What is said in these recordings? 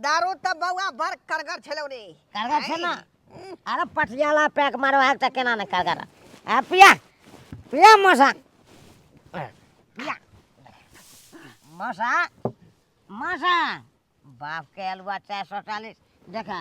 दारू तऽ बौआ बड़ करगर छलौ रे। करगर छै ने। अरे पटियाला पैक मारो है तऽ केना नहि करगर आ। पिया पिया मौसा, पिया मौसा, मौसा बाप के अलुआ 440 देखा।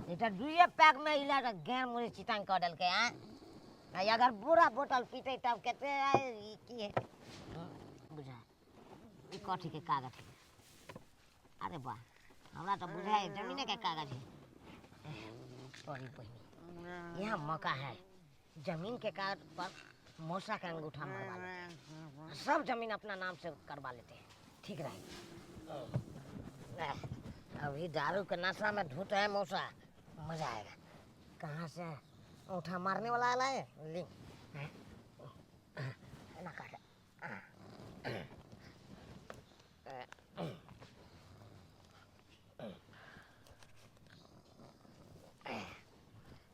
ई तऽ दुइए पैक में इला तऽ गैर मुरी चितांग कऽ देलकै। आँ, अगर पूरा बोतल पीते तब कते ई की है बुझा। ई कथी के कागज है? अरे वाह, हमरा तऽ बुझाइ जमीने के कागज है। सॉरी बहिनी, यहाँ मौका है, जमीन के कागज पर मौसा का अंगूठा मरवा लेते हैं, सब जमीन अपना नाम से करवा लेते हैं, ठीक रहेगा। अभी दारू के नशा में धुत है मौसा, मजा आएगा। कहाँ से अंगूठा मारने वाला आला है? लिंग ना काट।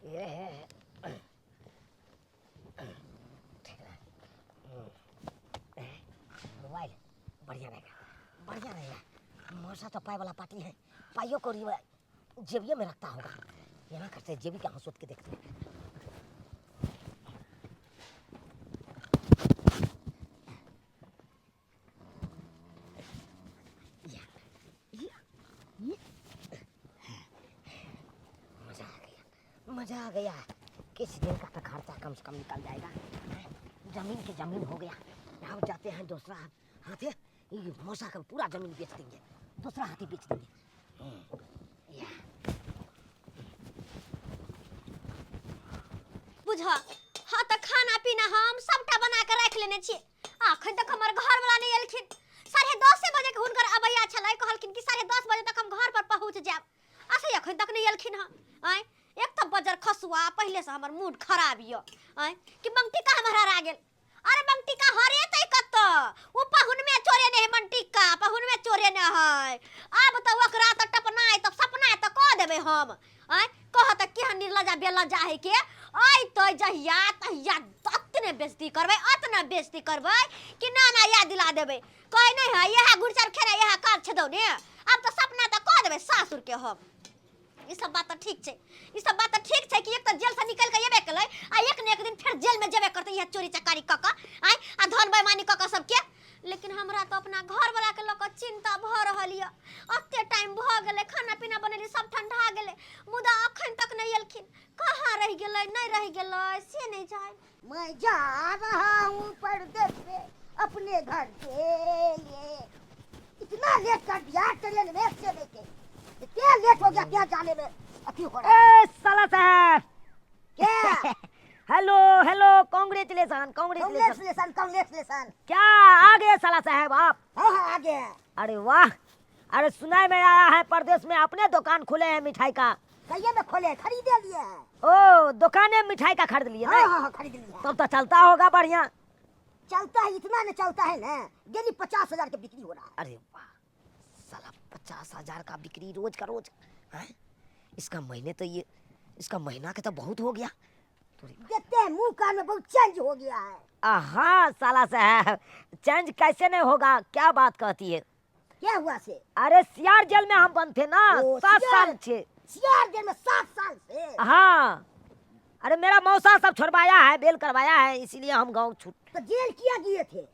ये है मोबाइल, बढ़िया रहेगा, बढ़िया रहेगा। मौसा तो पाई वाला पार्टी है, पाइयो कौड़ी जेबिये में रखता होगा। यहाँ करते हैं, जेबी के हंसोत के देखते हैं। मजा आ गया, मजा आ गया। किस दिन का तो खर्चा कम से कम निकल जाएगा। जमीन के जमीन हो गया। अब जाते हैं दूसरा हाथी, ये मौसा का पूरा जमीन बेच देंगे, दूसरा हाथी बेच देंगे। या। बुझ हाँ तऽ खाना पीना हम सबटा बना के राखि लेने छी। अखन तक हमर घर वाला नहि एलखिन। 10:30 बजे के हुनकर अबैया छलै, कहलखिन कि 10:30 बजे तक हम घर पर पहुँच जायब, आ से अखन तक नहि एलखिन हँ। आँय, एक तऽ बजर खसुआ, पहिले से हमर मूड खराब यऽ। आँय, कि मंगटीका हमर हरा गेल। अरे मंगटीका हरेतै कतऽ? ओ पहुनमे चोरेने है मंगटीका, पहुनमे चोरेने है। आब तऽ ओकरा तऽ टपनाइ तऽ सपनाइ तऽ कऽ देबै हम। आँय, कहत केहन निर्लजा बेलजा है के अयतै जहिया तहिया अतने बेइज्जती करबै, अतना बेइज्जती करबै कि ना ना याद दिला देबै। कहै नहि है इएह गुड़चर खेनाइ इएह काज छेदौ ने। आब तऽ सपना तऽ कऽ देबै सासुर के हम। ई सब बात तऽ ठीक छै, ई सब बात तऽ ठीक छै कि एक तऽ जेल से निकल के एबे केलै आ एक ने एक दिन फेर जेल में जेबे करतै इएह चोरी चकारी कऽ कऽ, आँय, आ धन बेईमानी कऽ कऽ सबके। लेकिन हमरा तऽ अपना घरवला के लऽ कऽ चिंता भऽ रहल यऽ। एते टाइम भऽ गेलै, खाना पीना बनेली, सब ठंडा गेलै, मुदा अखन तक नहि एलखिन। कहाँ रहि गेलै, नहि रहि गेलै से नहि जानि। मैं जा रहा हूँ परदेस में अपने घर के लिए। इतना लेट कर दिया ट्रेन में से लेके, क्या लेट हो गया, क्या जाने में अथी हो रहा है। ए साला साहब। क्या? Hello hello, congratulation, congratulation. Congratulation, congratulation. क्या आ गए साला साहब आप? हाँ हाँ, आ गए हैं। अरे वाह, अरे सुनाई में आया है परदेश में अपने दुकान खुले हैं मिठाई का। कहिए में खोले, खरीदे लिए हैं। ओ दुकाने मिठाई का खरीद लिए? हाँ। ना हाँ हाँ, खरीद लिए। तब तो चलता होगा बढ़िया। चलता है, इतना न चलता है ना, डेली 50,000 के बिक्री हो रहा है। अरे वाह साला, 50,000 का बिक्री रोज का रोज है। इसका महीने तो ये इसका महीना के तो बहुत हो गया। देखते हैं मुंह कान में बहुत चेंज हो गया है। हाँ साला साहब, चेंज कैसे नहीं होगा, क्या बात कहती है। क्या हुआ से? अरे सियार जेल में हम बंद थे ना। ओ, 7 सियार। साल छे। सियार जेल में 7 साल से? हाँ, अरे मेरा मौसा सब छुड़वाया है, बेल करवाया है, इसीलिए हम गांव छूट। तो जेल किया किए थे?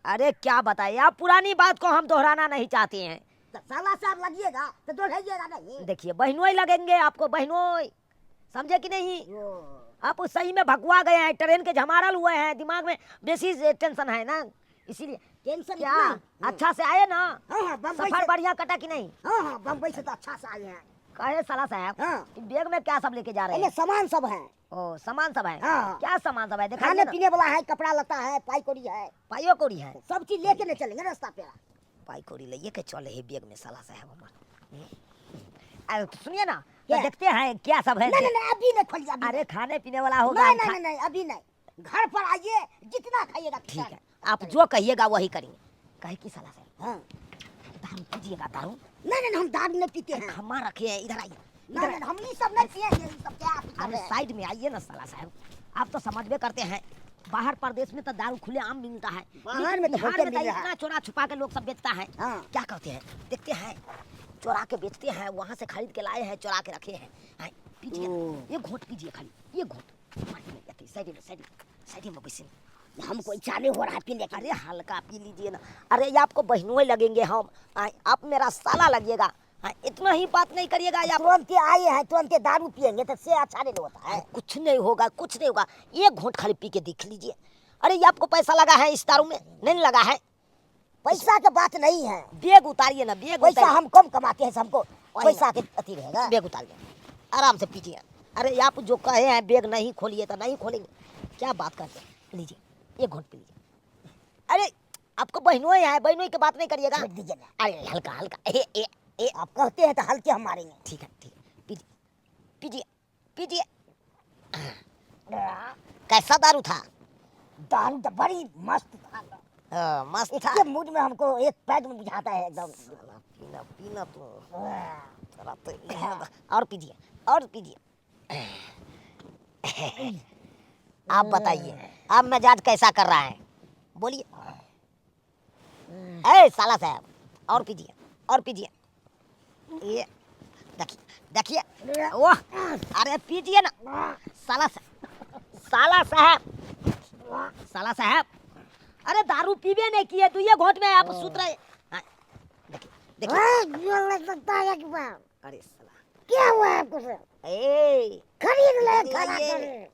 अरे क्या बताइए आप, पुरानी बात को हम दोहराना नहीं चाहते हैं। तो साला साहब लगिएगा तो दोहराइएगा नहीं। देखिए बहनोई लगेंगे आपको, बहनोई, समझे कि नहीं? ओ। आप सही में भगवा गए हैं, ट्रेन के झमारल हुए हैं, दिमाग में बेसी टेंशन है ना, इसीलिए। टेंशन क्या इतना? अच्छा से आए ना? हाँ हाँ, बम्बई सफर से बढ़िया कटा कि नहीं? हाँ हाँ, बम्बई से तो अच्छा से आए हैं। कहे साला साहब। हाँ। बैग में क्या सब लेके जा रहे हैं? अरे सामान सब है। ओ सामान सब है। हाँ। क्या सामान सब है? दिखाइए खाने ना। पीने वाला है, कपड़ा लत्ता है, पाई कौड़ी है। पाइयो कौड़ी है? सब चीज लेके नहीं चलेंगे रास्ता पे। पाई कौड़ी लेके के चले है बैग में साला साहब हमार। अरे सुनिए ना, क्या? तो देखते हैं क्या सब है। नहीं, नहीं, नहीं, अभी नहीं खोलिए, अभी अरे नहीं। खाने पीने वाला होगा। नहीं, नहीं, नहीं, नहीं, अभी नहीं, घर पर आइए, जितना खाइएगा। ठीक है, आप जो कहिएगा वही करेंगे। कहे की साला साहब? हाँ। दारू पीजिएगा? दारू? नहीं, नहीं, नहीं, हम दारू नहीं पीते हैं। खम्मा रखे हैं, इधर आइए। नहीं, नहीं, हम ये सब नहीं पिएंगे, ये सब क्या आप अरे साइड में आइए ना साला साहब, आप तो समझ में करते हैं। बाहर परदेश में तो दारू खुले आम मिलता है, बाहर लेकिन में तो बिहार बहुते में तो मिल रहा है। इतना चोरा छुपा के लोग सब बेचता है। हाँ। क्या कहते हैं, देखते हैं। चुरा के बेचते हैं, वहाँ से खरीद के लाए हैं, चुरा के रखे हैं। आए, पीजिए ना, ये घोट पीजिए खाली, ये घोट माटी में जाती, साइड में, साइड में, साइड में बैसे। हमको इच्छा नहीं हो रहा है पीने का। अरे हल्का पी लीजिए ना। अरे ये आपको बहनों लगेंगे हम, आए, आप मेरा साला लगेगा। हाँ, इतना ही बात नहीं करिएगा आप। तुरंत आए हैं, तुरंत दारू पियेंगे तो से अच्छा नहीं होता है। कुछ नहीं होगा, कुछ नहीं होगा, एक घूंट खाली पी के देख लीजिए। अरे ये आपको पैसा लगा है इस दारू में? नहीं लगा है। पैसा के बात नहीं है। बेग उतारिए ना, बेग पैसा उतारिए। हम कम कमाते हैं, हमको वही पैसा के अति रहेगा। बेग उतारिए, आराम से पीजिए। अरे आप जो कहे हैं बेग नहीं खोलिए तो नहीं खोलेंगे, क्या बात करते हैं। लीजिए एक घूंट पी लीजिए। अरे आपको बहनों ही है, बहनों की बात नहीं करिएगा। छोड़ दीजिए ना। अरे हल्का हल्का, ए ए ए, आप कहते हैं तो हल्के हम मारेंगे। ठीक है ठीक है, पीजिए पीजिए पीजिए। कैसा दारू था? दारू तो बड़ी मस्त था। हाँ, मस्त था। इसके मूड में हमको एक पैग में बुझाता है एकदम। साला पीना पीना तू तेरा तो यहाँ और पीजिए, और पीजिए। आप बताइए आप मिजाज कैसा कर रहा है, बोलिए। ए साला साहब, और पीजिए, और पीजिए। ये देखिए देखिए, वाह, अरे पीजिए ना साला साहब, साला साहब, साला साहब। अरे दारू पीबे नहीं किए तो ये घोट में आप सुत रहे। हाँ, देखिए देखिए। अरे साला क्या हुआ आपको सर? ए खरीद ले, खाना खाना।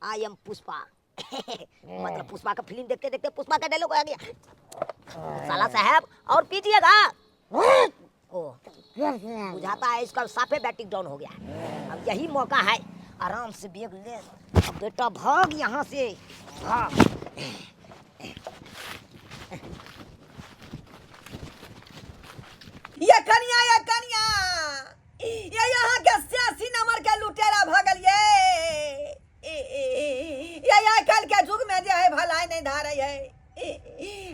I am Pushpa. मतलब पुष्पा का फिल्म देखते देखते पुष्पा का डायलॉग आ गया। साला साहब और पीजिएगा। ओ बुझाता है इसका साफे बैटिंग डाउन हो गया है। अब यही मौका है, आराम से बेग ले, अब बेटा भाग यहाँ से। हाँ ये कनिया, ये कनिया, ये यहाँ के 86 नंबर के लुटेरा भगल ये। ये आजकल के युग में जे है भलाई नहीं धारे है।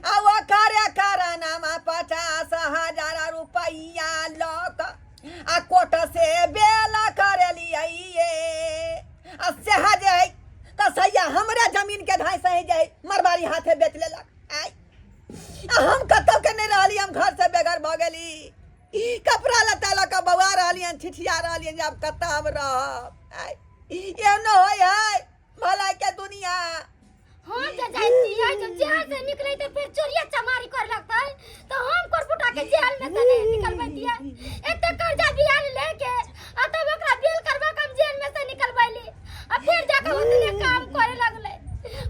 आ वो करे करनामा 50,000 रुपया लक आ कोट से बेला करे लिये। आ सेहा जे है कसैया हमरे जमीन के धाई सही जे है मरबारी हाथे बेच लेलक। आय हम कतौ के नहीं रहली, हम घर से बेघर भऽ गेली, कपड़ा लत्ता लऽ कऽ बौआ रहलियन, छिछिया रहलियन जे आब कतऽ हम रहब। आय एहनो होइ है भलाई के दुनिया। हम जे जाइ छियै, जब जेल से निकलै तऽ फेर चोरिया चमारी कर लगतै तऽ हम कोरपुटा के जेल में से नहीं निकलबै दियै। एते कर्जा बियान लेके आ तब ओकरा बिल करबा के हम जेल में से निकलबैली आ फिर जाके ओतने काम करे लगलै।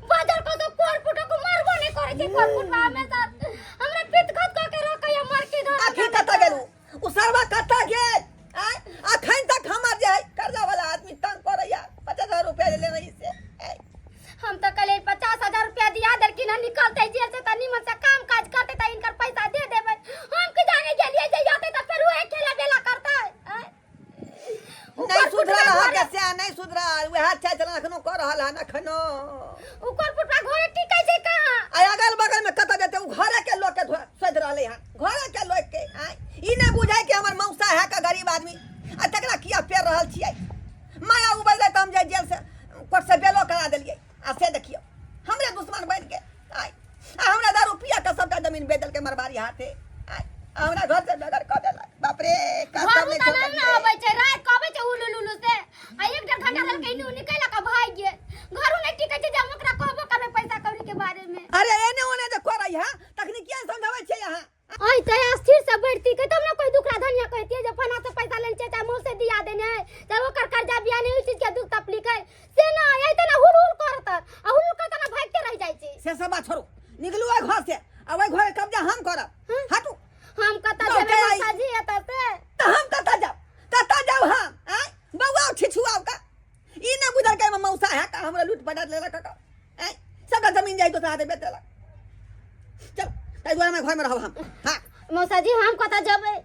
बाजार को तो कोरपुटा को मारबो नहीं करे छै, कोरपुटवा हमेशा हमरा पिट खत कऽ के रखैया मर के घर। अखन कतऽ गेलू? ओ सरवा कतऽ गेल? आय अखन तक हमर जे है कर्जा वाला आदमी तंग करैया, 50,000 रुपया लेने रही से। आय हम तो कहलियै 50,000 रुपया दिया देलखिन हन, निकलते जेल से तऽ नीमन से काम काज करते तऽ इनकर पैसा दे देबै। हम की जाने गेलियै जे अतै तऽ फेर उहे खेला बेला करतै। आँय? उ नहीं कोरपुटवा सुधरल अहाँ घरे के से नहीं सुधरल, वएह छै चलन अखनो कऽ रहल हन अखनो। उ कोरपुटवा घरे टिकै छै कहाँ? आय अगल बगल में कतऽ जेतै? उ घरे के लोक के सोचि रहलै हन, घरे के लोक के। आय ई नहि बुझै कि हमर मौसा है के गरीब आदमी आ तकरा किया पेर रहल छियै। माया उबललै तऽ हम जे जेल से कोर्ट से बेलो करा देलियै आ से देखियौ हमरे दुश्मन बनि गेल। आय आ हमरा दारू पिया के सबटा जमीन बेच देलकै मरबारी हाथे। आय आ हमरा घर से बेघर कऽ देलक। बाप रे, घरू तऽ नहि ने अबै छै, राति कऽ अबै छै उलू उलू से आ 1-1.5 घंटा लेलकै इन्नू निकलि कऽ भागि गेल। घरू नहि टिकै छै जे हम ओकरा कहबो करबै पैसा कौड़ी के बारे में। अरे एने ओने जे करै है तखनी किया समझाबै छियै अहाँ? आइ तऽ स्थिर से बैठती के तब ने कोई दुखड़ा धनिया कहतियै जे फना से पैसा लेने छै, चाहे मुँह से दिया देने है, चाहे ओकर कर्जा बिया नहीं, ओहि चीज के दुख तकलीफ है से ना आइ तऽ ना हुल हुल करत आ हुल हुल करत ना भागते रह जाइ छै। से सब बात छोड़ू, निकलू ओहि घर से आ ओहि घर के कब्जा हम करब। हटू। हम कतऽ लौटे जेबै आई। मौसा जी एतऽ से? तऽ हम कतऽ जाउ, कतऽ जाउ हम? आँय बौआ छिछुआउ का ई नहि बुझल के मौसा है का हमरा लूट पटट लेलक का? आँय सबटा जमीन जाइ दोसरा हाथे बेच देलक। चल ताहि दुआरे हम घर में रहब हम। हाँ मौसा जी हम कतऽ जेबै?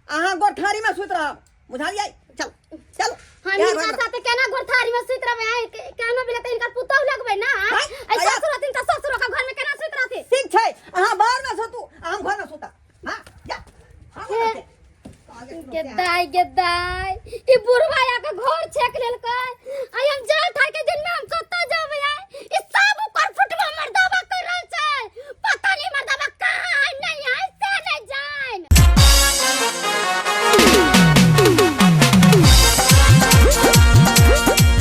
अहाँ गोठारी में सुति रहब, बुझलियै? चल चल। हम इएह हिनका घर में। साथे केना गोठारी में सुति रहबै? आँय, केना बिना तऽ हिनकर पुतहु लगबै ना? आँय, आँय, आँय। ससुर रहथिन तऽ ससुरो के घर में केना सुति रहथिन? ठीक छै, अहाँ बाहर में सुतू आ हम घर में सुतब। हाँ जा। हम हे। रहतै। गेदाय गेदाय, ई बुढ़वा आके घर छेक लेलकै। आइ हम जाल ठार के दिन में हम कतऽ जेबै?